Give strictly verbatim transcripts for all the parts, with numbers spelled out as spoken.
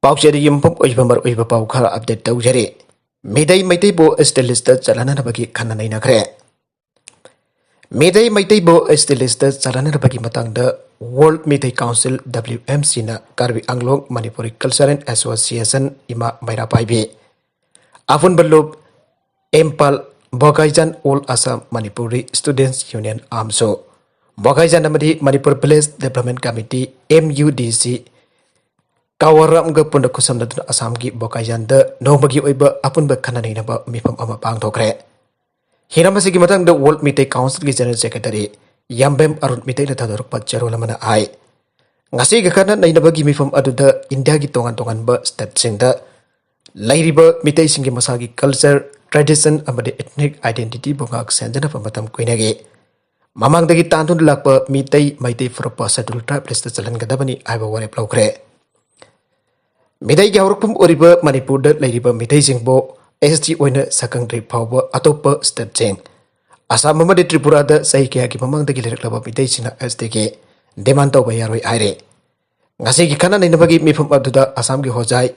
ꯄꯥꯎꯆꯦꯗꯒꯤ ꯌꯨꯝꯐꯝ ꯑꯣꯏꯕ ꯃꯔꯨꯑꯣꯏꯕ ꯄꯥꯎ ꯈꯔ ꯑꯞꯗꯦꯠ ꯇꯧꯖꯔꯤ꯫ ꯃꯤꯇꯩ ꯃꯩꯇꯩꯕꯨ ꯑꯦꯁ ꯇꯤ ꯂꯤꯁꯇ ꯆꯜꯍꯟꯅꯕꯒꯤ ꯈꯟꯅ ꯅꯩꯅꯈ꯭ꯔꯦ꯫ ꯃꯤꯇꯩ ꯃꯩꯇꯩꯕꯨ ꯑꯦꯁ ꯇꯤ ꯂꯤꯁꯇ ꯆꯜꯍꯟꯅꯕꯒꯤ ꯃꯇꯥꯡꯗ world Meetei council, W M ꯁꯤꯅ ꯀꯥꯔꯕꯤ ꯑꯪꯂꯣꯡ ꯃꯅꯤꯄꯨꯔꯤ ꯀꯜꯆꯔꯦꯜ ꯑꯦꯁꯣꯁꯤꯌꯦꯁꯟ, ꯏꯃꯥ ꯃꯩꯔꯥ ꯄꯥꯏꯕꯤ, ꯑꯄꯨꯟꯕ ꯂꯨꯞ, Imphal, Bokajan all Assam Manipuri students union ꯑꯥꯝꯁꯨ, ꯕꯣꯀꯥꯏꯖꯥꯟ ꯑꯃꯗꯤ Manipur village development committee, M U D C, ꯀꯋꯥꯔꯥꯝꯒ ꯄꯨꯟꯅ ꯈꯨꯠꯁꯝꯅꯗꯨꯅ ꯑꯁꯥꯝꯒꯤ ꯕꯣꯀꯥꯏꯖꯥꯟꯗ ꯅꯣꯡꯃꯒꯤ ꯑꯣꯏꯕ ꯑꯄꯨꯟꯕ ꯈꯟꯅ ꯅꯩꯅꯕ ꯃꯤꯐꯝ ꯑꯃ ꯄꯥꯡꯊꯣꯛꯈ꯭ꯔꯦ꯫ ꯍꯤꯔꯝ ꯑꯁꯤꯒꯤ ꯃꯇꯥꯡꯗ ꯋꯥꯔꯜ ꯃꯤꯇꯩ ꯀꯥꯎꯟꯁꯤꯜꯒꯤ ꯖꯦꯅꯔꯦꯜ ꯁꯦꯀ꯭ꯔꯦꯇꯔꯤ ꯌꯥꯝꯕꯦꯝ ꯑꯔꯨꯟ ꯃꯤꯇꯩꯅ ꯊꯥꯗꯣꯔꯛꯄ ꯆꯦꯔꯣꯜ ꯑꯃꯅ ꯍꯥꯏ, ꯉꯁꯤꯒꯤ ꯈꯟꯅ ꯅꯩꯅꯕꯒꯤ ꯃꯤꯐꯝ ꯑꯗꯨꯗ ꯏꯟꯗꯤꯌꯥꯒꯤ ꯇꯣꯉꯥꯟ ꯇꯣꯉꯥꯟꯕ ꯁ꯭ꯇꯦꯠꯁꯤꯡꯗ ꯂꯩꯔꯤꯕ ꯃꯤꯇꯩꯁꯤꯡꯒꯤ ꯃꯁꯥꯒꯤ ꯀꯜꯆꯔ, ꯇ꯭ꯔꯦꯗꯤꯁꯟ ꯑꯃꯗꯤ ꯏꯊꯅꯤꯛ ꯑꯥꯏꯗꯦꯟꯇꯤꯇꯤꯕꯨ ꯉꯥꯛ ꯁꯦꯟꯖꯅꯕ ꯃꯇꯝ ꯀꯨꯏꯅꯒꯤ ꯃꯃꯥꯡꯗꯒꯤ ꯇꯥꯟꯗꯨꯅ ꯂꯥꯛꯄ ꯃꯤꯇꯩ, ꯃꯩꯇꯩ ꯐꯨꯔꯨꯞꯄ ꯁꯦꯗ꯭ꯌꯨꯜ ꯇ꯭ꯔꯥꯏꯕ ꯂꯤꯁꯇ ꯆꯜꯍꯟꯒꯗꯕꯅꯤ ꯍꯥꯏꯕ ꯋꯥꯔꯦꯞ ꯂꯧꯈ꯭ꯔꯦ꯫ ꯃꯤꯇꯩꯒꯤ ꯍꯧꯔꯛꯐꯝ ꯑꯣꯏꯔꯤꯕ ꯃꯅꯤꯄꯨꯔꯗ ꯂꯩꯔꯤꯕ ꯃꯤꯇꯩꯁꯤꯡꯕꯨ ꯑꯦꯁ ꯇꯤ ꯑꯣꯏꯅ ꯁꯛꯈꯪꯗ꯭ꯔꯤ ꯐꯥꯎꯕ ꯑꯇꯣꯞꯄ ꯁ꯭ꯇꯦꯠꯁꯤꯡ, ꯑꯁꯥꯝ ꯑꯃꯗꯤ ꯇ꯭ꯔꯤꯄꯨꯔꯥꯗ ꯆꯍꯤ ꯀꯌꯥꯒꯤ ꯃꯃꯥꯡꯗꯒꯤ ꯂꯩꯔꯛꯂꯕ ꯃꯤꯇꯩꯁꯤꯡꯅ ꯑꯦꯁ ꯇꯤꯒꯤ ꯗꯤꯃꯥꯟ ꯇꯧꯕ ꯌꯥꯔꯣꯏ ꯍꯥꯏꯔꯦ꯫ ꯉꯁꯤꯒꯤ ꯈꯟꯅ ꯅꯩꯅꯕꯒꯤ ꯃꯤꯐꯝ ꯑꯗꯨꯗ ꯑꯁꯥꯝꯒꯤ ꯍꯣꯖꯥꯏ,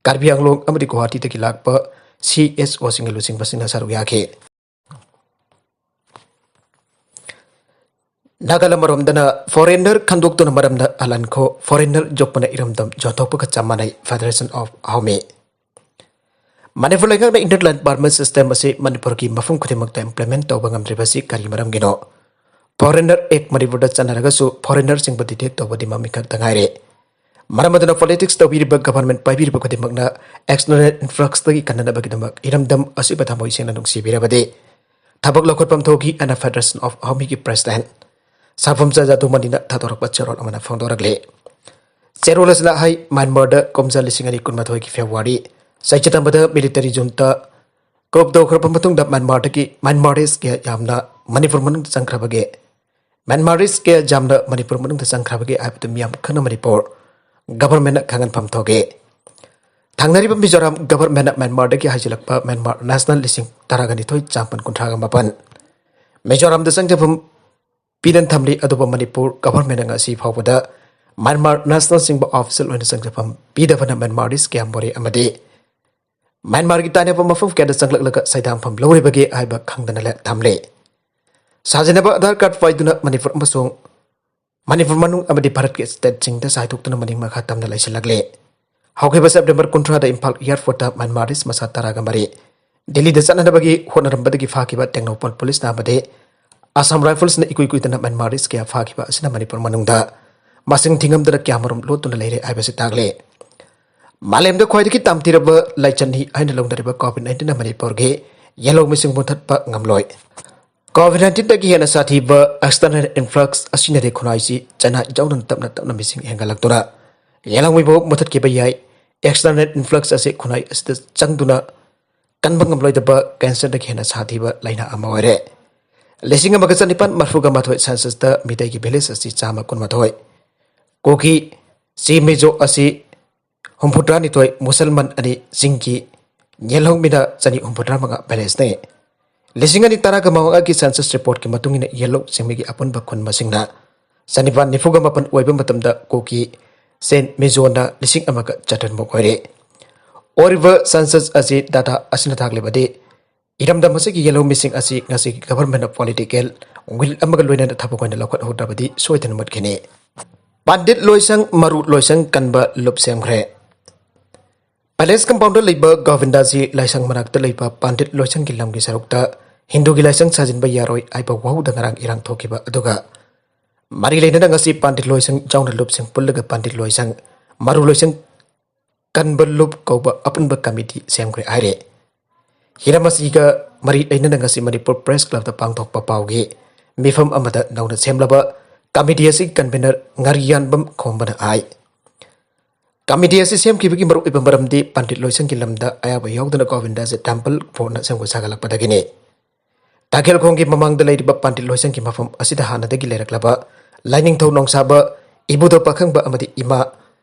ꯀꯥꯔꯕꯤ ꯑꯪꯂꯣꯡ ꯑꯃꯗꯤ ꯒꯨꯋꯥꯍꯥꯇꯤꯗꯒꯤ ꯂꯥꯛꯄ ꯁꯤ ꯑꯦꯁ ꯑꯣꯁꯤꯡꯒꯤ ꯂꯨꯆꯤꯡꯕꯁꯤꯡꯅ ꯁꯔꯨꯛ ꯌꯥꯈꯤ꯫ ꯅꯥꯒꯥꯂꯝ ꯑꯃꯔꯣꯝꯗꯅ ꯐꯣꯔꯦꯟꯅꯔ ꯈꯟꯗꯣꯛꯇꯨꯅ ꯃꯔꯝꯗ ꯑꯂꯟꯈꯣ, ꯐꯣꯔꯦꯟꯅꯔ ꯌꯣꯛꯄꯅ ꯏꯔꯝꯗꯝ ꯌꯣꯟꯊꯣꯛꯄꯒ ꯆꯞ ꯃꯥꯟꯅꯩ, ꯐꯦꯗꯔꯦꯁꯟ ꯑꯣꯐ ꯍꯥꯎꯃꯤ꯫ ꯃꯅꯤꯄꯨꯔ ꯂꯩꯉꯥꯛꯅ ꯏꯟꯅꯔ ꯂꯥꯏꯟ ꯄꯔꯃꯤꯠ ꯁꯤꯁꯇꯦꯝ ꯑꯁꯤ ꯃꯅꯤꯄꯨꯔꯒꯤ ꯃꯐꯝ ꯈꯨꯗꯤꯡꯃꯛꯇ ꯏꯝꯄ꯭ꯂꯤꯃꯦꯟ ꯇꯧꯕ ꯉꯝꯗ꯭ꯔꯤꯕꯁꯤ ꯀꯔꯤ ꯃꯔꯝꯒꯤꯅꯣ? ꯐꯣꯔꯦꯟꯅꯔ ꯑꯦꯛ ꯃꯅꯤꯄꯨꯔꯗ ꯆꯠꯅꯔꯒꯁꯨ ꯐꯣꯔꯦꯟꯅꯔꯁꯤꯡꯕꯨ ꯗꯤꯇꯦꯛ ꯇꯧꯕꯗꯤ ꯃꯃꯤꯡ ꯈꯛꯇ ꯉꯥꯏꯔꯦ꯫ ꯃꯔꯝ ꯑꯗꯨꯅ ꯄꯣꯂꯤꯇꯤꯛꯁ ꯇꯧꯕꯤꯔꯤꯕ ꯒꯚꯔꯟꯃꯦꯟꯠ ꯄꯥꯏꯕꯤꯔꯤꯕ ꯈꯨꯗꯤꯡꯃꯛꯅ ꯑꯦꯛꯁꯇꯔꯅꯦꯜ ꯏꯟꯐ꯭ꯂꯛꯁꯇꯒꯤ ꯀꯟꯅꯅꯕꯒꯤꯗꯃꯛ ꯏꯔꯝꯗꯝ ꯑꯁꯤꯕꯨ ꯊꯃꯣꯏ ꯁꯦꯡꯅ ꯅꯨꯡꯁꯤꯕꯤꯔꯕꯗꯤ ꯊꯕꯛ ꯂꯧꯈꯠꯐꯝ ꯊꯣꯛꯈꯤ ꯍꯥꯏꯅ ꯐꯦꯗꯔꯦꯁꯟ ꯑꯣꯐ ꯍꯥꯎꯃꯤꯒꯤ ꯄ꯭ꯔꯦꯁꯤꯗꯦꯟꯠ ꯁꯥꯐꯝꯆꯥ ꯖꯥꯗꯨꯃꯅꯤꯅ ꯊꯥꯗꯣꯔꯛꯄ ꯆꯦꯔꯣꯜ ꯑꯃꯅ ꯐꯣꯡꯗꯣꯔꯛꯂꯤ꯫ ꯆꯦꯔꯣꯜ ꯑꯁꯤꯅ ꯍꯥꯏ, ꯃ꯭ꯌꯥꯟꯃꯥꯔꯗ ꯀꯨꯝꯖꯥ ꯂꯤꯁꯤꯡ ꯑꯅꯤ ꯀꯨꯟꯃꯥꯊꯣꯏꯒꯤ ꯐꯦꯕ꯭ꯔꯨꯋꯥꯔꯤ ꯆꯩꯆꯠ ꯑꯃꯗ ꯃꯤꯂꯤꯇꯔꯤ ꯖꯨꯟꯇꯥ ꯀꯨꯞ ꯇꯧꯈ꯭ꯔꯕ ꯃꯇꯨꯡꯗ ꯃ꯭ꯌꯥꯟꯃꯥꯔꯗꯒꯤ ꯃ꯭ꯌꯥꯟꯃꯥꯔꯤꯁ ꯀꯌꯥ ꯌꯥꯝꯅ ꯃꯅꯤꯄꯨꯔ ꯃꯅꯨꯡꯗ ꯆꯪꯈ꯭ꯔꯕꯒꯦ? ꯃ꯭ꯌꯥꯟꯃꯥꯔꯤꯁ ꯀꯌꯥ ꯌꯥꯝꯅ ꯃꯅꯤꯄꯨꯔ ꯃꯅꯨꯡꯗ ꯆꯪꯈ꯭ꯔꯕꯒꯦ ꯍꯥꯏꯕꯗꯨ ꯃꯤꯌꯥꯝ ꯈꯪꯅ ꯃꯅꯤꯄꯨꯔ ꯒꯚꯔꯟꯃꯦꯟꯠꯅ ꯈꯪꯍꯟꯐꯝ ꯊꯣꯛꯏ꯫ ꯊꯪꯅꯔꯤꯕ ꯃꯤꯖꯣꯔꯥꯝ ꯒꯚꯔꯟꯃꯦꯟꯠꯅ ꯃ꯭ꯌꯥꯟꯃꯥꯔꯗꯒꯤ ꯍꯥꯏꯖꯤꯜꯂꯛꯄ ꯃ꯭ꯌꯥꯟꯃꯥꯔ ꯅꯦꯁꯅꯦꯜ ꯂꯤꯁꯤꯡ ꯇꯔꯥꯒ ꯅꯤꯊꯣꯏ ꯆꯥꯃꯥꯄꯟ ꯀꯨꯟꯊ꯭ꯔꯥꯒ ꯃꯥꯄꯟ ꯃꯤꯖꯣꯔꯥꯝꯗ ꯆꯪꯖꯐꯝ ꯄꯤꯗꯅ ꯊꯝꯂꯤ꯫ ꯑꯗꯨꯕꯨ ꯃꯅꯤꯄꯨꯔ ꯒꯚꯔꯟꯃꯦꯟꯠꯅ ꯉꯁꯤ ꯐꯥꯎꯕꯗ ꯃ꯭ꯌꯥꯟꯃꯥꯔ ꯅꯦꯁꯅꯦꯜ ꯆꯤꯡꯕ ꯑꯣꯐꯤꯁꯤꯌꯦꯜ ꯑꯣꯏꯅ ꯆꯪꯖꯐꯝ ꯄꯤꯗꯕꯅ ꯃ꯭ꯌꯥꯟꯃꯥꯔꯤꯁ ꯀꯌꯥꯝ ꯕꯣꯔꯦ ꯑꯃꯗꯤ ꯃ꯭ꯌꯥꯟꯃꯥꯔꯒꯤ ꯇꯥꯏꯅꯕ ꯃꯐꯝ ꯀꯌꯥꯗ ꯆꯪꯂꯛꯂꯒ ꯁꯩꯗꯥꯡꯐꯝ ꯂꯧꯔꯤꯕꯒꯦ ꯍꯥꯏꯕ ꯈꯪꯗꯅ ꯂꯩ ꯊꯝꯂꯤ꯫ ꯁꯥꯖꯤꯟꯅꯕ ꯑꯙꯥꯔ ꯀꯥꯔꯗ ꯄꯥꯏꯗꯨꯅ ꯃꯅꯤꯄꯨꯔ ꯑꯃꯁꯨꯡ ꯃꯅꯤꯄꯨꯔ ꯃꯅꯨꯡ ꯑꯃꯗꯤ ꯚꯥꯔꯠꯀꯤ ꯁ꯭ꯇꯦꯠꯁꯤꯡꯗ ꯆꯥꯏꯊꯣꯛꯇꯨꯅ ꯃꯅꯤꯡ ꯃꯈꯥ ꯇꯝꯅ ꯂꯩꯁꯤꯜꯂꯛꯂꯤ꯫ ꯍꯧꯈꯤꯕ ꯁꯦꯞꯇꯦꯝꯕꯔ ꯀꯨꯟꯊ꯭ꯔꯥꯗ ꯏꯝꯐꯥꯜ ꯑꯦꯌꯥꯔꯄꯣꯔꯠꯇ ꯃ꯭ꯌꯥꯟꯃꯥꯔꯤꯁ ꯃꯆꯥ ꯇꯔꯥꯒ ꯃꯔꯤ ꯗꯤꯜꯂꯤꯗ ꯆꯠꯅꯅꯕꯒꯤ ꯍꯣꯠꯅꯔꯝꯕꯗꯒꯤ ꯐꯥꯈꯤꯕ ꯇꯦꯡꯅꯧꯄꯜ ꯄꯨꯂꯤꯁꯅ ꯑꯃꯗꯤ ꯑꯁꯥꯝ ꯔꯥꯏꯐꯜꯁꯅ ꯏꯀꯨꯏ ꯀꯨꯏꯗꯅ ꯃ꯭ꯌꯥꯟꯃꯥꯔꯤꯁ ꯀꯌꯥ ꯐꯥꯈꯤꯕ ꯑꯁꯤꯅ ꯃꯅꯤꯄꯨꯔ ꯃꯅꯨꯡꯗ ꯃꯁꯤꯡ ꯊꯤꯉꯝꯗꯅ ꯀꯌꯥꯃꯔꯨꯝ ꯂꯣꯠꯇꯨꯅ ꯂꯩꯔꯦ ꯍꯥꯏꯕꯁꯤ ꯇꯥꯛꯂꯤ꯫ ꯃꯥꯂꯦꯝꯗ ꯈ꯭ꯋꯥꯏꯗꯒꯤ ꯇꯝꯊꯤꯔꯕ ꯂꯥꯏꯆꯠꯅꯤ ꯍꯥꯏꯅ ꯂꯧꯅꯔꯤꯕ ꯀꯣꯚꯤꯗ ꯅꯥꯏꯟꯇꯤꯟꯅ ꯃꯅꯤꯄꯨꯔꯒꯤ ꯌꯦꯜꯍꯧ ꯃꯤꯁꯤꯡ ꯃꯨꯊꯠꯄ ꯉꯝꯂꯣꯏ꯫ ꯀꯣꯚꯤꯗ ꯅꯥꯏꯟꯇꯤꯟꯗꯒꯤ ꯍꯦꯟꯅ ꯁꯥꯊꯤꯕ ꯑꯦꯛꯁꯇꯔꯅꯦꯜ ꯏꯟꯐ꯭ꯂꯛꯁ ꯑꯁꯤꯅꯗꯤ ꯈꯨꯟꯅꯥꯏꯁꯤ ꯆꯥꯏꯅꯥ ꯌꯥꯎꯅ ꯇꯞꯅ ꯇꯞꯅ ꯃꯤꯁꯤꯡ ꯍꯦꯟꯒꯠꯂꯛꯇꯨꯅ ꯌꯦꯜꯍꯧꯃꯤꯕꯨ ꯃꯨꯊꯠꯈꯤꯕ ꯌꯥꯏ꯫ ꯑꯦꯛꯁꯇꯔꯅꯦꯜ ꯏꯟꯐ꯭ꯂꯛꯁ ꯑꯁꯤ ꯈꯨꯟꯅꯥꯏ ꯑꯁꯤꯗ ꯆꯪꯗꯨꯅ ꯀꯟꯕ ꯉꯝꯂꯣꯏꯗꯕ ꯀꯦꯟꯁꯔꯗꯒꯤ ꯍꯦꯟꯅ ꯁꯥꯊꯤꯕ ꯂꯥꯏꯅꯥ ꯑꯃ ꯑꯣꯏꯔꯦ꯫ ꯂꯤꯁꯤꯡ ꯑꯃꯒ ꯆꯅꯤꯄꯥꯟ ꯃꯔꯐꯨꯒ ꯃꯥꯊꯣꯏ ꯁꯦꯟꯁꯁꯇ ꯃꯤꯇꯩꯒꯤ ꯚꯤꯂꯦꯖ ꯑꯁꯤ ꯆꯥꯝꯃ ꯀꯨꯟꯃꯥꯊꯣꯏ, ꯀꯨꯀꯤ, ꯆꯤ ꯃꯤꯖꯣ ꯑꯁꯤ ꯍꯨꯝꯐꯨꯇꯔꯥꯅꯤꯊꯣꯏ, ꯃꯨꯁꯜꯃꯥꯟ ꯑꯅꯤ, ꯆꯤꯡꯒꯤ ꯌꯦꯜꯍꯧꯃꯤꯅ ꯆꯅꯤ ꯍꯨꯝꯐꯨꯇꯔꯥꯃꯉꯥ ꯚꯤꯂꯦꯖꯅꯤ꯫ ꯂꯤꯁꯤꯡ ꯑꯅꯤ ꯇꯔꯥꯒ ꯃꯉꯥꯒꯤ ꯁꯦꯟꯁꯁ ꯔꯤꯄꯣꯔꯠꯀꯤ ꯃꯇꯨꯡ ꯏꯟꯅ ꯌꯦꯜꯍꯧ ꯆꯤꯡꯃꯤꯒꯤ ꯑꯄꯨꯟꯕ ꯈꯨꯟ ꯃꯁꯤꯡꯅ ꯆꯅꯤꯄꯥꯟ ꯅꯤꯐꯨꯒ ꯃꯥꯄꯟ ꯑꯣꯏꯕ ꯃꯇꯝꯗ ꯀꯨꯀꯤ, ꯆꯦꯟ, ꯃꯤꯖꯣꯅ ꯂꯤꯁꯤꯡ ꯑꯃꯒ ꯆꯥꯇ꯭ꯔꯦꯠꯃꯨꯛ ꯑꯣꯏꯔꯦ꯫ ꯑꯣꯏꯔꯤꯕ ꯁꯦꯟꯁꯁ ꯑꯁꯤ ꯗꯥꯇꯥ ꯑꯁꯤꯅ ꯇꯥꯛꯂꯤꯕꯗꯤ ꯏꯔꯝꯗꯝ ꯑꯁꯤꯒꯤ ꯌꯦꯜꯍꯧꯃꯤꯁꯤꯡ ꯑꯁꯤ ꯉꯁꯤꯒꯤ ꯒꯚꯔꯟꯃꯦꯟꯠ ꯑꯣꯐ ꯄꯣꯂꯤꯇꯤꯀꯦꯜ ꯋꯤꯜ ꯑꯃꯒ ꯂꯣꯏꯅꯅ ꯊꯕꯛ ꯑꯣꯏꯅ ꯂꯧꯈꯠꯍꯧꯗ꯭ꯔꯕꯗꯤ ꯁꯣꯏꯗꯅ ꯃꯨꯠꯈꯤꯅꯤ꯫ ꯄꯥꯟꯗꯤꯠ ꯂꯣꯏꯁꯪ ꯃꯔꯨ ꯂꯣꯏꯁꯪ ꯀꯟꯕ ꯂꯨꯞ ꯁꯦꯝꯈ꯭ꯔꯦ꯫ ꯄꯦꯂꯦꯁ ꯀꯝꯄꯥꯎꯟꯗ ꯂꯩꯕ ꯒꯣꯕꯤꯟꯗꯥꯖꯤ ꯂꯥꯏꯁꯪ ꯃꯅꯥꯛꯇ ꯂꯩꯕ ꯄꯥꯟꯗꯤꯠ ꯂꯣꯏꯁꯪꯒꯤ ꯂꯝꯒꯤ ꯁꯔꯨꯛꯇ ꯍꯤꯟꯗꯨꯒꯤ ꯂꯥꯏꯁꯪ ꯁꯥꯖꯤꯟꯕ ꯌꯥꯔꯣꯏ ꯍꯥꯏꯕ ꯋꯥꯍꯧꯗ ꯉꯔꯥꯡ ꯏꯔꯥꯡ ꯊꯣꯛꯈꯤꯕ ꯑꯗꯨꯒ ꯃꯔꯤ ꯂꯩꯅꯅ ꯉꯁꯤ ꯄꯥꯟꯗꯤꯠ ꯂꯣꯏꯁꯪ ꯌꯥꯎꯅ ꯂꯨꯞꯁꯤꯡ ꯄꯨꯜꯂꯒ ꯄꯥꯟꯗꯤꯠ ꯂꯣꯏꯁꯪ ꯃꯔꯨ ꯂꯣꯏꯁꯪ ꯀꯟꯕ ꯂꯨꯞ ꯀꯧꯕ ꯑꯄꯨꯟꯕ ꯀꯃꯤꯇꯤ ꯁꯦꯝꯈ꯭ꯔꯦ ꯍꯥꯏꯔꯦ꯫ ꯍꯤꯔꯝ ꯑꯁꯤꯒ ꯃꯔꯤ ꯂꯩꯅꯅ ꯉꯁꯤ ꯃꯅꯤꯄꯨꯔ ꯄ꯭ꯔꯦꯁ ꯀ꯭ꯂꯕꯇ ꯄꯥꯡꯊꯣꯛꯄ ꯄꯥꯎꯒꯤ ꯃꯤꯐꯝ ꯑꯃꯗ ꯅꯧꯅ ꯁꯦꯝꯂꯕ ꯀꯃꯤꯇꯤ ꯑꯁꯤꯒꯤ ꯀꯟꯚꯦꯅꯔ ꯉꯥꯔꯤꯌꯥꯟꯕꯝ ꯈꯣꯝꯕꯅ ꯍꯥꯏ, ꯀꯃꯤꯇꯤ ꯑꯁꯤ ꯁꯦꯝꯈꯤꯕꯒꯤ ꯃꯔꯨꯑꯣꯏꯕ ꯃꯔꯝꯗꯤ ꯄꯟꯗꯤꯠ ꯂꯣꯏꯁꯪꯒꯤ ꯂꯝꯗ ꯑꯌꯥꯕ ꯌꯥꯎꯗꯅ ꯒꯣꯕꯤꯟꯗꯥꯖꯤ ꯇꯦꯝꯄꯜ ꯕꯣꯔꯗꯅ ꯁꯦꯝꯒꯠ ꯁꯥꯒꯠꯂꯛꯄꯗꯒꯤꯅꯤ꯫ ꯇꯈꯦꯜꯈꯣꯡꯒꯤ ꯃꯃꯥꯡꯗ ꯂꯩꯔꯤꯕ ꯄꯟꯗꯤꯠ ꯂꯣꯏꯁꯪꯒꯤ ꯃꯐꯝ ꯑꯁꯤꯗ ꯍꯥꯟꯅꯗꯒꯤ ꯂꯩꯔꯛꯂꯕ ꯂꯥꯏꯅꯤꯡꯊꯧ ꯅꯣꯡꯁꯥꯕ, ꯏꯕꯨꯙꯧ ꯄꯥꯈꯪꯕ ꯑꯃꯗꯤ ꯏꯃꯥ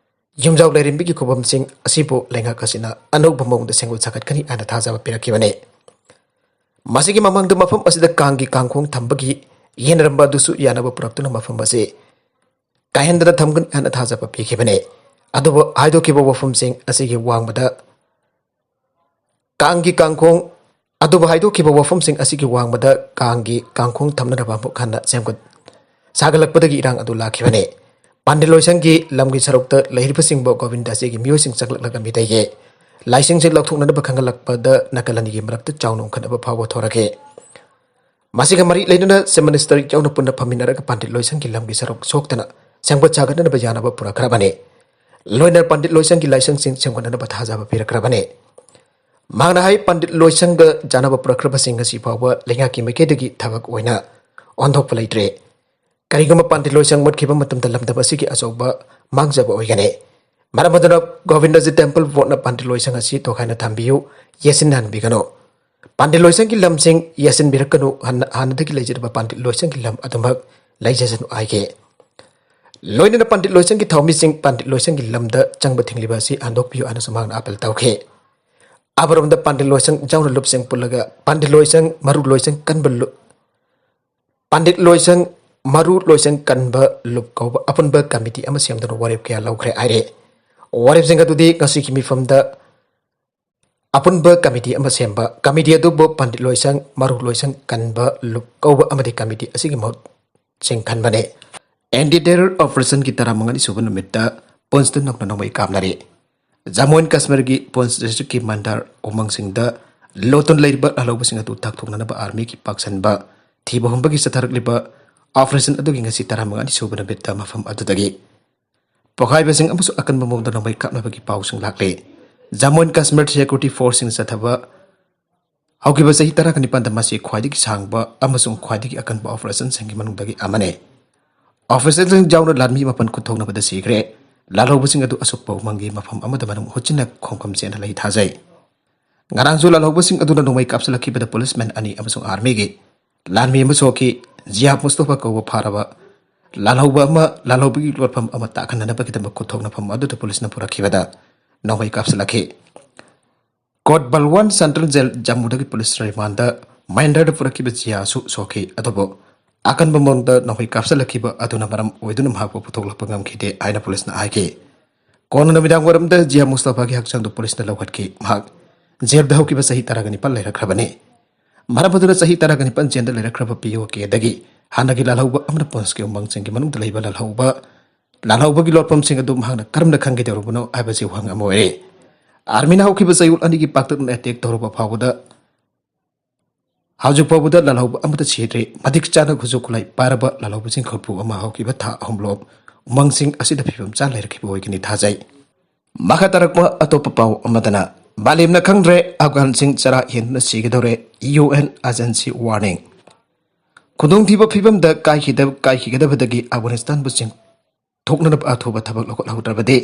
ꯌꯨꯝꯖꯥꯎ ꯂꯥꯏꯔꯦꯝꯕꯤꯒꯤ ꯈꯨꯕꯝꯁꯤꯡ ꯑꯁꯤꯕꯨ ꯂꯩꯉꯥꯛ ꯑꯁꯤꯅ ꯑꯅꯧꯕ ꯃꯑꯣꯡꯗ ꯁꯦꯝꯒꯠ ꯁꯥꯒꯠꯀꯅꯤ ꯍꯥꯏꯅ ꯊꯥꯖꯕ ꯄꯤꯔꯛꯈꯤꯕꯅꯤ꯫ ꯃꯁꯤꯒꯤ ꯃꯃꯥꯡꯗ ꯃꯐꯝ ꯑꯁꯤꯗ ꯀꯥꯡꯒꯤ ꯀꯥꯡꯈꯣꯡ ꯊꯝꯕꯒꯤ ꯌꯦꯟꯅꯔꯝꯕ ꯑꯗꯨꯁꯨ ꯌꯥꯅꯕ ꯄꯨꯔꯛꯇꯨꯅ ꯃꯐꯝ ꯑꯁꯤ ꯀꯥꯏꯍꯟꯗꯅ ꯊꯝꯒꯅꯤ ꯍꯥꯏꯅ ꯊꯥꯖꯕ ꯄꯤꯈꯤꯕꯅꯤ꯫ ꯑꯗꯨꯕꯨ ꯍꯥꯏꯗꯣꯛꯈꯤꯕ ꯋꯥꯐꯝꯁꯤꯡ ꯑꯁꯤꯒꯤ ꯋꯥꯡꯃꯗ ꯀꯥꯡꯒꯤ ꯀꯥꯡꯈꯣꯡ ꯑꯗꯨꯕꯨ ꯍꯥꯏꯗꯣꯛꯈꯤꯕ ꯋꯥꯐꯝꯁꯤꯡ ꯑꯁꯤꯒꯤ ꯋꯥꯡꯃꯗ ꯀꯥꯡꯒꯤ ꯀꯥꯡꯈꯣꯡ ꯊꯝꯅꯅꯕ ꯑꯃꯨꯛ ꯍꯟꯅ ꯁꯦꯝꯒꯠ ꯁꯥꯒꯠꯂꯛꯄꯗꯒꯤ ꯏꯔꯥꯡ ꯑꯗꯨ ꯂꯥꯛꯈꯤꯕꯅꯤ꯫ ꯄꯥꯟꯗꯤꯠ ꯂꯣꯏꯁꯪꯒꯤ ꯂꯝꯒꯤ ꯁꯔꯨꯛꯇ ꯂꯩꯔꯤꯕꯁꯤꯡꯕꯨ ꯒꯣꯕꯤꯟꯗꯖꯤꯒꯤ ꯃꯤꯑꯣꯏꯁꯤꯡ ꯆꯪꯂꯛꯂꯒ ꯃꯤꯗꯩꯌꯦ꯫ ꯂꯥꯏꯁꯤꯡꯁꯦ ꯂꯧꯊꯣꯛꯅꯅꯕ ꯈꯪꯍꯜꯂꯛꯄꯗ ꯅꯥꯀꯜ ꯑꯅꯤꯒꯤ ꯃꯔꯛꯇ ꯆꯥꯎꯅ ꯎꯪꯈꯠꯅꯕ ꯐꯥꯎꯕ ꯊꯣꯔꯛꯈꯤ꯫ ꯃꯁꯤꯒ ꯃꯔꯤ ꯂꯩꯅꯅ ꯆꯤꯐ ꯃꯤꯅꯤꯁꯇꯔ ꯌꯥꯎꯅ ꯄꯨꯟꯅ ꯐꯝꯃꯤꯟꯅꯔꯒ ꯄꯥꯟꯗꯤꯠ ꯂꯣꯏꯁꯪꯒꯤ ꯂꯝꯒꯤ ꯁꯔꯨꯛ ꯁꯣꯛꯇꯅ ꯁꯦꯝꯒꯠ ꯁꯥꯒꯠꯅꯅꯕ ꯌꯥꯅꯕ ꯄꯨꯔꯛꯈ꯭ꯔꯕꯅꯤ꯫ ꯂꯣꯏꯅꯅ ꯄꯥꯟꯗꯤꯠ ꯂꯣꯏꯁꯪꯒꯤ ꯂꯥꯏꯁꯪꯁꯤꯡ ꯁꯦꯝꯒꯠꯅꯅꯕ ꯊꯥꯖꯕ ꯄꯤꯔꯛꯈ꯭ꯔꯕꯅꯤ꯫ ꯃꯍꯥꯛꯅ ꯍꯥꯏ, ꯄꯥꯟꯗꯤꯠ ꯂꯣꯏꯁꯪꯒ ꯆꯥꯟꯅꯕ ꯄꯨꯔꯛꯈ꯭ꯔꯕꯁꯤꯡ ꯉꯁꯤ ꯐꯥꯎꯕ ꯂꯩꯉꯥꯛꯀꯤ ꯃꯥꯏꯀꯩꯗꯒꯤ ꯊꯕꯛ ꯑꯣꯏꯅ ꯑꯣꯟꯊꯣꯛꯄ ꯂꯩꯇ꯭ꯔꯦ꯫ ꯀꯔꯤꯒꯨꯝꯕ ꯄꯥꯟꯗꯤꯠ ꯂꯣꯏꯁꯪ ꯃꯨꯠꯈꯤꯕ ꯃꯇꯝꯗ ꯂꯝꯗꯝ ꯑꯁꯤꯒꯤ ꯑꯆꯧꯕ ꯃꯥꯡꯖꯕ ꯑꯣꯏꯒꯅꯤ꯫ ꯃꯔꯝ ꯑꯗꯨꯅ ꯒꯣꯕꯤꯟꯗꯖꯤ ꯇꯦꯝꯄꯜ ꯕꯣꯔꯗꯅ ꯄꯥꯟꯗꯤꯠ ꯂꯣꯏꯁꯪ ꯑꯁꯤ ꯇꯣꯈꯥꯏꯅ ꯊꯝꯕꯤꯌꯨ, ꯌꯦꯠꯁꯤꯟꯍꯟꯕꯤꯒꯅꯨ꯫ ꯄꯥꯟꯗꯤꯠ ꯂꯣꯏꯁꯪꯒꯤ ꯂꯝꯁꯤꯡ ꯌꯦꯠꯁꯤꯟꯕꯤꯔꯛꯀꯅꯨ, ꯍꯥꯟꯅ-, ꯍꯥꯟꯅꯗꯒꯤ ꯂꯩꯖꯔꯤꯕ ꯄꯥꯟꯗꯤꯠ ꯂꯣꯏꯁꯪꯒꯤ ꯂꯝ ꯑꯗꯨꯃꯛ ꯂꯩꯖꯁꯅꯨ ꯍꯥꯏꯈꯤ꯫ ꯂꯣꯏꯅꯅ ꯄꯥꯟꯗꯤꯠ ꯂꯣꯏꯁꯪꯒꯤ ꯊꯧꯃꯤꯁꯤꯡ ꯄꯥꯟꯗꯤꯠ ꯂꯣꯏꯁꯪꯒꯤ ꯂꯝꯗ ꯆꯪꯕ ꯊꯤꯡꯂꯤꯕ ꯑꯁꯤ ꯍꯟꯗꯣꯛꯄꯤꯌꯨ ꯍꯥꯏꯅꯁꯨ ꯃꯍꯥꯛꯅ ꯑꯥꯄꯤꯜ ꯇꯧꯈꯤ꯫ ꯑꯃꯔꯣꯝꯗ ꯄꯥꯟꯗꯤꯠ ꯂꯣꯏꯁꯪ ꯌꯥꯎꯅ ꯂꯨꯞꯁꯤꯡ ꯄꯨꯜꯂꯒ ꯄꯥꯟꯗꯤꯠ ꯂꯣꯏꯁꯪ ꯃꯔꯨ ꯂꯣꯏꯁꯪ ꯀꯟꯕ ꯂꯨꯞ-, ꯄꯥꯟꯗꯤꯠ ꯂꯣꯏꯁꯪ ꯃꯔꯨ ꯂꯣꯏꯁꯪ ꯀꯟꯕ ꯂꯨꯞ ꯀꯧꯕ ꯑꯄꯨꯟꯕ ꯀꯃꯤꯇꯤ ꯑꯃ ꯁꯦꯝꯗꯨꯅ ꯋꯥꯔꯦꯞ ꯀꯌꯥ ꯂꯧꯈ꯭ꯔꯦ ꯍꯥꯏꯔꯦ꯫ ꯋꯥꯔꯦꯞꯁꯤꯡ ꯑꯗꯨꯗꯤ ꯉꯁꯤꯒꯤ ꯃꯤꯐꯝꯗ ꯑꯄꯨꯟꯕ ꯀꯃꯤꯇꯤ ꯑꯃ ꯁꯦꯝꯕ꯫ ꯀꯃꯤꯇꯤ ꯑꯗꯨꯕꯨ ꯄꯥꯟꯗꯤꯠ ꯂꯣꯏꯁꯪ ꯃꯔꯨ ꯂꯣꯏꯁꯪ ꯀꯟꯕ ꯂꯨꯞ ꯀꯧꯕ ꯑꯃꯗꯤ ꯀꯃꯤꯇꯤ ꯑꯁꯤꯒꯤ ꯃꯍꯨꯠꯁꯤꯡ ꯈꯟꯕꯅꯦ꯫ ꯑꯦꯟꯇꯤ ꯇꯦꯔꯔ ꯑꯣꯄꯔꯦꯁꯟꯒꯤ ꯇꯔꯥꯃꯉꯥꯅꯤ ꯁꯨꯕ ꯅꯨꯃꯤꯠꯇ ꯄꯨꯟꯁꯇ ꯅꯧꯅ ꯅꯣꯡꯃꯩ ꯀꯥꯞꯅꯔꯤ꯫ ꯖꯝꯃꯨ ꯑꯦꯟ ꯀꯥꯁꯃꯤꯔꯒꯤ ꯄꯨꯟꯁ ꯗꯤꯁꯇ꯭ꯔꯤꯛꯀꯤ ꯃꯟꯗꯥꯔ ꯎꯃꯪꯁꯤꯡꯗ ꯂꯣꯠꯇꯨꯅ ꯂꯩꯔꯤꯕ ꯂꯥꯜꯍꯧꯕꯁꯤꯡ ꯑꯗꯨ ꯊꯥꯛꯊꯣꯛꯅꯅꯕ ꯑꯥꯔꯃꯤꯒꯤ ꯄꯥꯛꯁꯟꯕ ꯊꯤꯕ ꯍꯨꯝꯕꯒꯤ ꯆꯠꯊꯔꯛꯂꯤꯕ ꯑꯣꯄꯔꯦꯁꯟ ꯑꯗꯨꯒꯤ ꯉꯁꯤ ꯇꯔꯥꯃꯉꯥꯅꯤ ꯁꯨꯕ ꯅꯨꯃꯤꯠꯇ ꯃꯐꯝ ꯑꯗꯨꯗꯒꯤ ꯄꯣꯈꯥꯏꯕꯁꯤꯡ ꯑꯃꯁꯨꯡ ꯑꯀꯟꯕ ꯃꯑꯣꯡꯗ ꯅꯣꯡꯃꯩ ꯀꯥꯞꯅꯕꯒꯤ ꯄꯥꯎꯁꯤꯡ ꯂꯥꯛꯂꯤ꯫ ꯖꯝꯃꯨ ꯑꯦꯟ ꯀꯥꯁꯃꯤꯔ ꯁꯦꯀ꯭ꯌꯨꯔꯤꯇꯤ ꯐꯣꯔꯁꯁꯤꯡ ꯆꯠꯊꯕ ꯍꯧꯈꯤꯕ ꯆꯍꯤ ꯇꯔꯥꯒ ꯅꯤꯄꯥꯟꯗ ꯃꯁꯤ ꯈ꯭ꯋꯥꯏꯗꯒꯤ ꯁꯥꯡꯕ ꯑꯃꯁꯨꯡ ꯈ꯭ꯋꯥꯏꯗꯒꯤ ꯑꯀꯟꯕ ꯑꯣꯄꯔꯦꯁꯟꯁꯤꯡꯒꯤ ꯃꯅꯨꯡꯗꯒꯤ ꯑꯃꯅꯤ꯫ ꯑꯣꯐꯤꯁꯔꯁꯤꯡ ꯌꯥꯎꯅ ꯂꯥꯟꯃꯤ ꯃꯥꯄꯟ ꯈꯨꯠꯊꯣꯛꯅꯕꯗ ꯁꯤꯈ꯭ꯔꯦ꯫ ꯂꯥꯜꯍꯧꯕꯁꯤꯡ ꯑꯗꯨ ꯑꯁꯣꯛꯄ ꯎꯃꯪꯒꯤ ꯃꯐꯝ ꯑꯃꯗ ꯃꯅꯨꯡ ꯍꯨꯠꯆꯤꯟꯅ ꯈꯣꯡꯐꯝ ꯆꯦꯟꯍꯜꯂꯦ ꯊꯥꯖꯩ꯫ ꯉꯔꯥꯡꯁꯨ ꯂꯥꯜꯍꯧꯕꯁꯤꯡ ꯑꯗꯨꯅ ꯅꯣꯡꯃꯩ ꯀꯥꯞꯁꯤꯜꯂꯛꯈꯤꯕꯗ ꯄꯨꯂꯤꯁꯃꯦꯟ ꯑꯅꯤ ꯑꯃꯁꯨꯡ ꯑꯥꯔꯃꯤꯒꯤ ꯂꯥꯟꯃꯤ ꯑꯃ ꯁꯣꯛꯈꯤ꯫ ꯖꯤꯌꯥ ꯃꯨꯁꯇꯣꯐꯥ ꯀꯧꯕ ꯐꯥꯔꯕ ꯂꯥꯜꯍꯧꯕ ꯑꯃ ꯂꯥꯜꯍꯧꯕꯒꯤ ꯂꯣꯠꯐꯝ ꯑꯃ ꯇꯥꯛꯍꯟꯅꯅꯕꯒꯤꯗꯃꯛ ꯈꯨꯠꯊꯣꯛꯅꯐꯝ ꯑꯗꯨꯗ ꯄꯨꯂꯤꯁꯅ ꯄꯨꯔꯛꯈꯤꯕꯗ ꯅꯣꯡꯃꯩ ꯀꯥꯞꯁꯤꯜꯂꯛꯈꯤ꯫ Code Balwaan central gel ꯖꯝꯃꯨꯗꯒꯤ police ꯔꯤꯃꯥꯟꯗ ꯃꯍꯦꯟꯗ꯭ꯔꯗ ꯄꯨꯔꯛꯈꯤꯕ ꯖꯤꯌꯥꯁꯨ ꯁꯣꯛꯈꯤ, ꯑꯗꯨꯕꯨ ꯑꯀꯟꯕ ꯃꯑꯣꯡꯗ ꯅꯣꯡꯃꯩ ꯀꯥꯞꯁꯤꯜꯂꯛꯈꯤꯕ ꯑꯗꯨꯅ ꯃꯔꯝ ꯑꯣꯏꯗꯨꯅ ꯃꯍꯥꯛꯄꯨ ꯄꯨꯊꯣꯛꯂꯛꯄ ꯉꯝꯈꯤꯗꯦ ꯍꯥꯏꯅ ꯄꯨꯂꯤꯁꯅ ꯍꯥꯏꯈꯤ꯫ ꯀꯣꯟꯅ ꯅꯨꯃꯤꯗꯥꯡ ꯋꯥꯏꯔꯝꯗ ꯖꯤꯌꯥ ꯃꯨꯁꯇꯐꯥꯒꯤ ꯍꯛꯆꯥꯡꯗꯨ ꯄꯨꯂꯤꯁꯅ ꯂꯧꯈꯠꯈꯤ꯫ ꯃꯍꯥꯛ ꯖꯦꯜꯗ ꯍꯧꯈꯤꯕ ꯆꯍꯤ ꯇꯔꯥꯒ ꯅꯤꯄꯥꯟ ꯂꯩꯔꯛꯈ꯭ꯔꯕꯅꯤ꯫ ꯃꯔꯝ ꯑꯗꯨꯅ ꯆꯍꯤ ꯇꯔꯥꯒ ꯅꯤꯄꯥꯟ ꯖꯦꯜꯗ ꯂꯩꯔꯛꯈ꯭ꯔꯕ ꯄꯤ ꯑꯣ ꯀꯦꯗꯒꯤ ꯍꯥꯟꯅꯒꯤ ꯂꯥꯜꯍꯧꯕ ꯑꯃꯅ ꯄꯨꯟꯁꯀꯤ ꯎꯃꯪꯁꯤꯡꯒꯤ ꯃꯅꯨꯡꯗ ꯂꯩꯕ ꯂꯥꯜꯍꯧꯕ, ꯂꯥꯜꯍꯧꯕꯒꯤ ꯂꯣꯠꯐꯝꯁꯤꯡ ꯑꯗꯨ ꯃꯍꯥꯛꯅ ꯀꯔꯝꯅ ꯈꯪꯒꯗꯧꯔꯕꯅꯣ ꯍꯥꯏꯕꯁꯤ ꯋꯥꯍꯪ ꯑꯃ ꯑꯣꯏꯔꯦ꯫ ꯑꯥꯔꯃꯤꯅ ꯍꯧꯈꯤꯕ ꯆꯌꯣꯜ ꯑꯅꯤꯒꯤ ꯄꯥꯛꯇꯛꯅꯅ ꯑꯦꯇꯦꯛ ꯇꯧꯔꯨꯕ ꯐꯥꯎꯕꯗ ꯍꯧꯖꯤꯛ ꯐꯥꯎꯕꯗ ꯂꯥꯜꯍꯧꯕ ꯑꯃꯠꯇ ꯁꯤꯗ꯭ꯔꯤ꯫ ꯃꯇꯤꯛ ꯆꯥꯅ ꯈꯨꯠꯁꯨ ꯈꯨꯠꯂꯥꯏ ꯄꯥꯏꯔꯕ ꯂꯥꯜꯍꯧꯕꯁꯤꯡ ꯈꯨꯠꯄꯨ ꯑꯃ ꯍꯧꯈꯤꯕ ꯊꯥ ꯑꯍꯨꯝ ꯂꯣꯝ ꯎꯃꯪꯁꯤꯡ ꯑꯁꯤꯗ ꯐꯤꯕꯝ ꯆꯥ ꯂꯩꯔꯛꯈꯤꯕ ꯑꯣꯏꯒꯅꯤ ꯊꯥꯖꯩ꯫ ꯃꯈꯥ ꯇꯥꯔꯛꯄ ꯑꯇꯣꯞꯄ ꯄꯥꯎ ꯑꯃꯗꯅ, ꯃꯥꯂꯦꯝꯅ ꯈꯪꯗ꯭ꯔꯦ ꯑꯐꯒꯥꯟꯁꯤꯡ ꯆꯔꯥ ꯍꯦꯟꯗꯨꯅ ꯁꯤꯒꯗꯧꯔꯦ, ꯌꯨ ꯑꯦꯟ ꯑꯦꯖꯦꯟꯁꯤ ꯋꯥꯔꯅꯤꯡ꯫ ꯈꯨꯗꯣꯡꯊꯤꯕ ꯐꯤꯕꯝꯗ ꯀꯥꯏꯈꯤꯗ-, ꯀꯥꯏꯈꯤꯒꯗꯕꯗꯒꯤ ꯑꯐꯒꯥꯅꯤꯁꯇꯥꯟꯕꯨ ꯆꯤꯡ ꯊꯣꯛꯅꯅꯕ ꯑꯊꯨꯕ ꯊꯕꯛ ꯂꯧꯈꯠꯍꯧꯗ꯭ꯔꯕꯗꯤ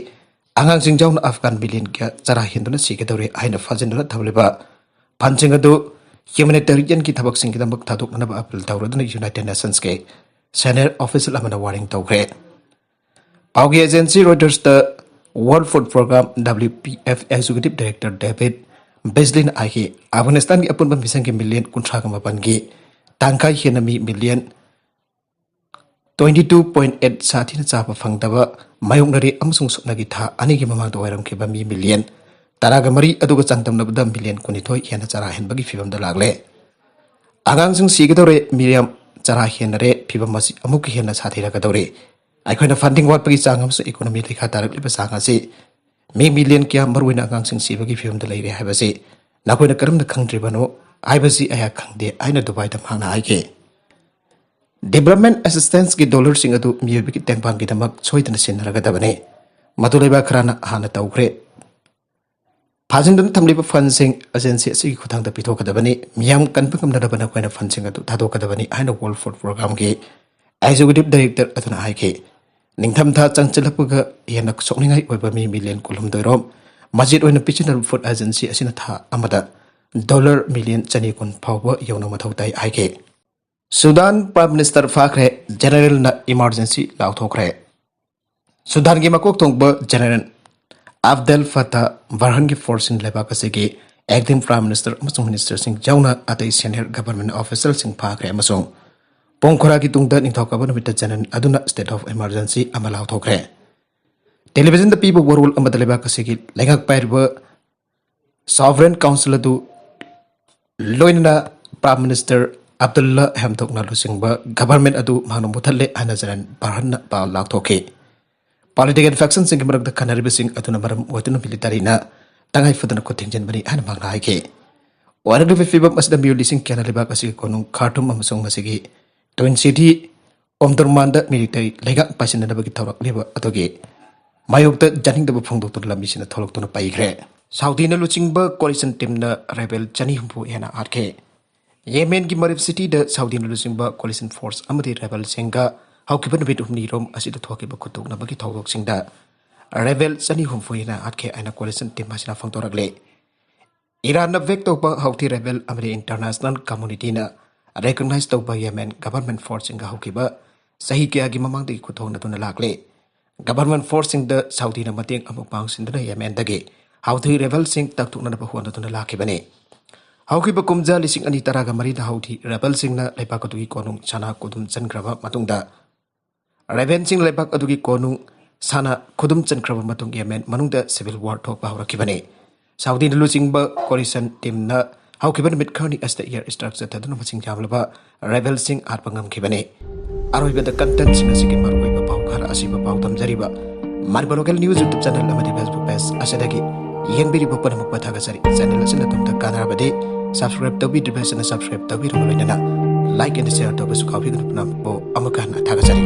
ꯑꯉꯥꯡꯁꯤꯡ ꯌꯥꯎꯅ ꯑꯐꯒꯥꯟ ꯃꯤꯂꯤꯌꯟ ꯀꯌꯥ ꯆꯔꯥ ꯍꯦꯟꯗꯨꯅ ꯁꯤꯒꯗꯧꯔꯦ ꯍꯥꯏꯅ ꯐꯥꯖꯤꯟꯗꯨꯅ ꯊꯝꯂꯤꯕ ꯐꯟꯁꯤꯡ ꯑꯗꯨ ꯍ꯭ꯌꯨꯃꯦꯅꯤꯇꯦꯔꯤꯌꯟꯒꯤꯗꯃꯛ ꯊꯥꯗꯣꯛꯅꯅꯕ ꯑꯄꯤꯜ ꯇꯧꯔꯗꯨꯅ ꯌꯨꯅꯥꯏꯇꯦꯗ ꯅꯦꯁꯟꯁꯀꯤ ꯁꯦꯅꯤꯌꯔ ꯑꯣꯐꯤꯁꯤꯌꯦꯜ ꯑꯃꯅ ꯋꯥꯔꯅꯤꯡ ꯇꯧꯈ꯭ꯔꯦ꯫ ꯄꯥꯎꯒꯤ ꯑꯦꯖꯦꯟꯁꯤ ꯔꯣꯏꯇꯔꯁꯇ world food programme, W P F, executive director ꯗꯦꯕꯤꯗ ꯕꯤꯖꯂꯤꯅ ꯍꯥꯏꯈꯤ, ꯑꯐꯒꯥꯅꯤꯁꯇꯥꯟꯒꯤ ꯑꯄꯨꯟꯕ ꯃꯤꯁꯤꯡꯒꯤ ꯃꯤꯂꯤꯌꯟ ꯀꯨꯟꯊ꯭ꯔꯥꯒ ꯃꯥꯄꯟꯒꯤ ꯇꯪꯈꯥꯏ ꯍꯦꯟꯅ ꯃꯤ million twenty two point eight ꯁꯥꯊꯤꯅ ꯆꯥꯕ ꯐꯪꯗꯕ, ꯃꯥꯌꯣꯛꯅꯔꯤ ꯑꯃꯁꯨꯡ ꯁꯨꯞꯅꯒꯤ ꯊꯥ ꯑꯅꯤꯒꯤ ꯃꯃꯥꯡꯗ ꯑꯣꯏꯔꯝꯈꯤꯕ ꯃꯤ ꯃꯤꯂꯤꯌꯟ ꯇꯔꯥꯒ ꯃꯔꯤ ꯑꯗꯨꯒ ꯆꯥꯡꯗꯝꯅꯕꯗ ꯃꯤꯂꯤꯌꯟ ꯀꯨꯟꯅꯤꯊꯣꯏ ꯍꯦꯟꯅ ꯆꯔꯥ ꯍꯦꯟꯕꯒꯤ ꯐꯤꯕꯝꯗ ꯂꯥꯛꯂꯦ꯫ ꯑꯉꯥꯡꯁꯤꯡ ꯁꯤꯒꯗꯧꯔꯦ, ꯃꯤꯌꯥꯝ ꯆꯔꯥ ꯍꯦꯟꯅꯔꯦ, ꯐꯤꯕꯝ ꯑꯁꯤ ꯑꯃꯨꯛꯀ ꯍꯦꯟꯅ ꯁꯥꯊꯤꯔꯛꯀꯗꯧꯔꯤ꯫ ꯑꯩꯈꯣꯏꯅ ꯐꯟꯗꯤꯡ ꯋꯥꯠꯄꯒꯤ ꯆꯥꯡ ꯑꯃꯁꯨꯡ ꯏꯀꯣꯅꯣꯃꯤ ꯂꯩꯈꯥ ꯇꯥꯔꯛꯂꯤꯕ ꯆꯥꯡ ꯑꯁꯤ ꯃꯤ ꯃꯤꯂꯤꯌꯟ ꯀꯌꯥ, ꯃꯔꯨꯑꯣꯏꯅ ꯑꯉꯥꯡꯁꯤꯡ ꯁꯤꯕꯒꯤ ꯐꯤꯕꯝꯗ ꯂꯩꯔꯦ ꯍꯥꯏꯕꯁꯤ ꯅꯈꯣꯏꯅ ꯀꯔꯝꯅ ꯈꯪꯗ꯭ꯔꯤꯕꯅꯣ ꯍꯥꯏꯕꯁꯤ ꯑꯩꯍꯥꯛ ꯈꯪꯗꯦ ꯍꯥꯏꯅ ꯗꯨꯕꯥꯏꯗ ꯃꯍꯥꯛꯅ ꯍꯥꯏꯈꯤ꯫ ꯗꯤꯕ꯭ꯂꯞꯃꯦꯟ ꯑꯦꯁꯤꯁꯇꯦꯟꯁꯀꯤ ꯗꯣꯂꯔꯁꯤꯡ ꯑꯗꯨ ꯃꯤꯑꯣꯏꯕꯒꯤ ꯇꯦꯡꯕꯥꯡꯒꯤꯗꯃꯛ ꯁꯣꯏꯗꯅ ꯁꯤꯖꯤꯟꯅꯔꯒꯗꯕꯅꯤ꯫ ꯃꯗꯨ ꯂꯩꯕꯥꯛ ꯈꯔꯅ ꯍꯥꯟꯅ ꯇꯧꯈ꯭ꯔꯦ꯫ ꯐꯥꯖꯤꯟꯗꯨꯅ ꯊꯝꯂꯤꯕ ꯐꯟꯁꯤꯡ ꯑꯦꯖꯦꯟꯁꯤ ꯑꯁꯤꯒꯤ ꯈꯨꯠꯊꯥꯡꯗ ꯄꯤꯊꯣꯛꯀꯗꯕꯅꯤ꯫ ꯃꯤꯌꯥꯝ ꯀꯟꯕ ꯉꯝꯅꯅꯕ ꯅꯈꯣꯏꯅ ꯐꯟꯁꯤꯡ ꯑꯗꯨ ꯊꯥꯗꯣꯛꯀꯗꯕꯅꯤ ꯍꯥꯏꯅ ꯋꯥꯔꯜꯗ ꯐꯨꯗ ꯄ꯭ꯔꯣꯒ꯭ꯔꯥꯝꯒꯤ ꯑꯦꯛꯖꯤꯀ꯭ꯌꯨꯇꯤꯚ ꯗꯥꯏꯔꯦꯛꯇꯔ ꯑꯗꯨꯅ ꯍꯥꯏꯈꯤ꯫ ꯅꯤꯡꯊꯝꯊꯥ ꯆꯪꯁꯤꯜꯂꯛꯄꯒ ꯍꯦꯟꯅ ꯁꯣꯛꯅꯤꯡꯉꯥꯏ ꯑꯣꯏꯕ ꯃꯤ ꯃꯤꯂꯤꯌꯟ ꯀꯨꯟꯍꯨꯝꯗꯣꯏ ꯔꯣꯝ ꯃꯆꯦꯠ ꯑꯣꯏꯅ ꯄꯤꯛꯆꯅ ꯐꯨꯗ ꯑꯦꯖꯦꯟꯁꯤ ꯑꯁꯤꯅ ꯊꯥ ꯑꯃꯗ ꯗꯣꯂꯔ ꯃꯤꯂꯤꯌꯟ ꯆꯅꯤ ꯀꯨꯟ ꯐꯥꯎꯕ ꯌꯧꯅ ꯃꯊꯧ ꯇꯥꯏ ꯍꯥꯏꯈꯤ꯫ ꯁꯨꯗꯥꯟ ꯄ꯭ꯔꯥꯏꯝ ꯃꯤꯅꯤꯁꯇꯔ ꯐꯥꯈ꯭ꯔꯦ, ꯖꯦꯅꯔꯦꯜꯅ ꯏꯃꯥꯔꯖꯦꯟꯁꯤ ꯂꯥꯎꯊꯣꯛꯈ꯭ꯔꯦ꯫ ꯁꯨꯗꯥꯟꯒꯤ ꯃꯀꯣꯛ ꯊꯣꯡꯕ ꯖꯦꯅꯔꯦꯜ ꯑꯕꯗꯦꯜ ꯐꯇꯥ ꯕꯔꯍꯥꯟꯒꯤ ꯐꯣꯔꯁꯁꯤꯡ ꯂꯩꯕꯥꯛ ꯑꯁꯤꯒꯤ ꯑꯦꯛꯇꯤꯡ ꯄ꯭ꯔꯥꯏꯝ ꯃꯤꯅꯤꯁꯇꯔ ꯑꯃꯁꯨꯡ ꯃꯤꯅꯤꯁꯇꯔꯁꯤꯡ ꯌꯥꯎꯅ ꯑꯇꯩ ꯁꯦꯅꯤꯌꯔ ꯒꯚꯔꯟꯃꯦꯟꯠ ꯑꯣꯐꯤꯁꯤꯌꯦꯜꯁꯤꯡ ꯐꯥꯈ꯭ꯔꯦ ꯑꯃꯁꯨꯡ ꯄꯣꯡ ꯈꯔꯒꯤ ꯇꯨꯡꯗ ꯅꯤꯡꯊꯧꯀꯥꯕ ꯅꯨꯃꯤꯠꯇ ꯖꯅꯟ ꯑꯗꯨꯅ state of emergency ꯑꯃ ꯂꯥꯎꯊꯣꯛꯈ꯭ꯔꯦ꯫ ꯇꯦꯂꯤꯚꯤꯖꯟꯗ ꯄꯤꯕ ꯋꯥꯔꯣꯜ ꯑꯃꯗ ꯂꯩꯕꯥꯛ ꯑꯁꯤꯒꯤ ꯂꯩꯉꯥꯛ ꯄꯥꯏꯔꯤꯕ sovereign council ꯑꯗꯨ ꯂꯣꯏꯅꯅ Prime Minister ꯑꯕꯗꯨꯜꯂꯥ ꯍꯦꯝꯗꯣꯛꯅ ꯂꯨꯆꯤꯡꯕ government ꯑꯗꯨ ꯃꯍꯥꯛꯅ ꯃꯨꯊꯠꯂꯦ ꯍꯥꯏꯅ ꯖꯅꯟ ꯕꯔꯍꯟꯅ ꯄꯥꯎ ꯂꯥꯎꯊꯣꯛꯈꯤ꯫ Political factionꯁꯤꯡꯒꯤ ꯃꯔꯛꯇ ꯈꯟꯅꯔꯤꯕꯁꯤꯡ ꯑꯗꯨꯅ ꯃꯔꯝ ꯑꯣꯏꯗꯨꯅ militaryꯅ ꯇꯉꯥꯏ ꯐꯗꯅ ꯈꯨꯠ ꯊꯤꯡꯖꯤꯟꯕꯅꯤ ꯍꯥꯏꯅ ꯃꯍꯥꯛꯅ ꯍꯥꯏꯈꯤ꯫ ꯑꯣꯏꯔꯛꯂꯤꯕ ꯐꯤꯕꯝ ꯑꯁꯤꯗ ꯃꯤꯑꯣꯏ ꯂꯤꯁꯤꯡ ꯀꯌꯥꯅ ꯂꯩꯕꯥꯛ ꯑꯁꯤꯒꯤ ꯀꯣꯅꯨꯡ ꯈꯥꯔꯇꯨꯝ ꯑꯃꯁꯨꯡ ꯃꯁꯤꯒꯤ twin city ꯑꯣꯝꯗꯨꯔꯃꯥꯟꯗ military ꯂꯩꯉꯥꯛ ꯄꯥꯏꯁꯤꯟꯅꯅꯕꯒꯤ ꯊꯧꯔꯛꯂꯤꯕ ꯑꯗꯨꯒꯤ ꯃꯥꯌꯣꯛꯇ ꯌꯥꯅꯤꯡꯗꯕ ꯐꯣꯡꯗꯣꯛꯇꯨꯅ ꯂꯝꯕꯤꯁꯤꯗ ꯊꯣꯛꯂꯛꯇꯨꯅ ꯄꯩꯈ꯭ꯔꯦ꯫ ꯁꯥꯎꯗꯤꯅ ꯂꯨꯆꯤꯡꯕ coalition teamꯅ rebel ꯆꯅꯤ ꯍꯨꯝꯐꯨ ꯍꯦꯟꯅ ꯍꯥꯠꯈꯤ꯫ ꯌꯦꯃꯦꯟꯒꯤ ꯃꯔꯤꯕ cityꯗ ꯁꯥꯎꯗꯤꯅ ꯂꯨꯆꯤꯡꯕ coalition force ꯑꯃꯗꯤ rebelꯁꯤꯡꯒ ꯍꯧꯈꯤꯕ ꯅꯨꯃꯤꯠ ꯍꯨꯝꯅꯤꯔꯣꯝ ꯑꯁꯤꯗ ꯊꯣꯛꯈꯤꯕ ꯈꯨꯠꯊꯣꯛꯅꯕꯒꯤ ꯊꯧꯗꯣꯛꯁꯤꯡꯗ rebel ꯆꯅꯤ ꯍꯨꯝꯐꯨ ꯍꯦꯟꯅ ꯍꯥꯠꯈꯤ ꯍꯥꯏꯅ coalition team ꯑꯁꯤꯅ ꯐꯣꯡꯗꯣꯔꯛꯂꯤ꯫ ꯏꯔꯥꯟꯅ back ꯇꯧꯕ ꯍꯧꯊꯤ rebel ꯑꯃꯗꯤ international communityꯅ recognize ꯇꯧꯕ ꯌꯦꯃꯦꯟ government forceꯁꯤꯡꯒ ꯍꯧꯈꯤꯕ ꯆꯍꯤ ꯀꯌꯥꯒꯤ ꯃꯃꯥꯡꯗꯒꯤ ꯈꯨꯠꯊꯣꯛꯅꯗꯨꯅ ꯂꯥꯛꯂꯤ꯫ Government forceꯁꯤꯡꯗ ꯁꯥꯎꯗꯤꯅ ꯃꯇꯦꯡ ꯑꯃꯨꯛ ꯄꯥꯡꯁꯤꯟꯗꯨꯅ ꯌꯦꯃꯦꯟꯗꯒꯤ ꯍꯥꯎꯊꯤ rebelꯁꯤꯡ ꯇꯛꯊꯣꯛꯅꯅꯕ ꯍꯣꯠꯅꯗꯨꯅ ꯂꯥꯛꯈꯤꯕꯅꯤ꯫ ꯍꯧꯈꯤꯕ ꯀꯨꯝꯖꯥ ꯂꯤꯁꯤꯡ ꯑꯅꯤ ꯇꯔꯥꯒ ꯃꯔꯤꯗ ꯍꯥꯎꯊꯤ rebelꯁꯤꯡꯅ ꯂꯩꯕꯥꯛ ꯑꯗꯨꯒꯤ ꯀꯣꯅꯨꯡ ꯁꯥꯅꯥ ꯈꯨꯗꯨꯝ ꯆꯟꯈ꯭ꯔꯕ ꯃꯇꯨꯡꯗ, rebelꯁꯤꯡ ꯂꯩꯕꯥꯛ ꯑꯗꯨꯒꯤ ꯀꯣꯅꯨꯡ ꯁꯥꯅꯥ ꯈꯨꯗꯨꯝ ꯆꯟꯈ꯭ꯔꯕ ꯃꯇꯨꯡ ꯌꯦꯃꯦꯟ ꯃꯅꯨꯡꯗ civil war ꯊꯣꯛꯄ ꯍꯧꯔꯛꯈꯤꯕꯅꯤ꯫ ꯁꯥꯎꯗꯤꯅ ꯂꯨꯆꯤꯡꯕ coalition teamꯅ ꯍꯧꯈꯤꯕ ꯅꯨꯃꯤꯠ ꯈꯔꯅꯤ ꯑꯁꯤꯗ air strike ꯆꯠꯊꯗꯨꯅ ꯃꯁꯤꯡ ꯌꯥꯝꯂꯕ rebelꯁꯤꯡ ꯍꯥꯠꯄ ꯉꯝꯈꯤꯕꯅꯤ꯫ ꯑꯔꯣꯏꯕꯗ contentꯁꯤꯡ ꯑꯁꯤꯒꯤ ꯃꯔꯨꯑꯣꯏꯕ ꯄꯥꯎ ꯈꯔ ꯑꯁꯤꯕ ꯄꯥꯎ ꯇꯝꯖꯔꯤꯕ Manipur Local News YouTube channel ꯑꯃꯗꯤ Facebook page ꯑꯁꯤꯗꯒꯤ ꯌꯦꯡꯕꯤꯔꯤꯕ ꯄꯨꯝꯅꯃꯛꯄꯨ ꯊꯥꯒꯠꯆꯔꯤ꯫ Channel ꯑꯁꯤꯅ ꯑꯗꯣꯝꯗ ꯀꯥꯟꯅꯔꯕꯗꯤ subscribe ꯇꯧꯕꯤꯗ꯭ꯔꯤꯕ ꯑꯁꯤꯅ subscribe ꯇꯧꯕꯤꯔꯕ ꯂꯣꯏꯅꯅ like and share ꯇꯧꯕꯁꯨ ꯀꯥꯎꯕꯤꯒꯅꯨ꯫ ꯄꯨꯝꯅꯃꯛꯄꯨ ꯑꯃꯨꯛꯀ ꯍꯟꯅ ꯊꯥꯒꯠꯆꯔꯤ꯫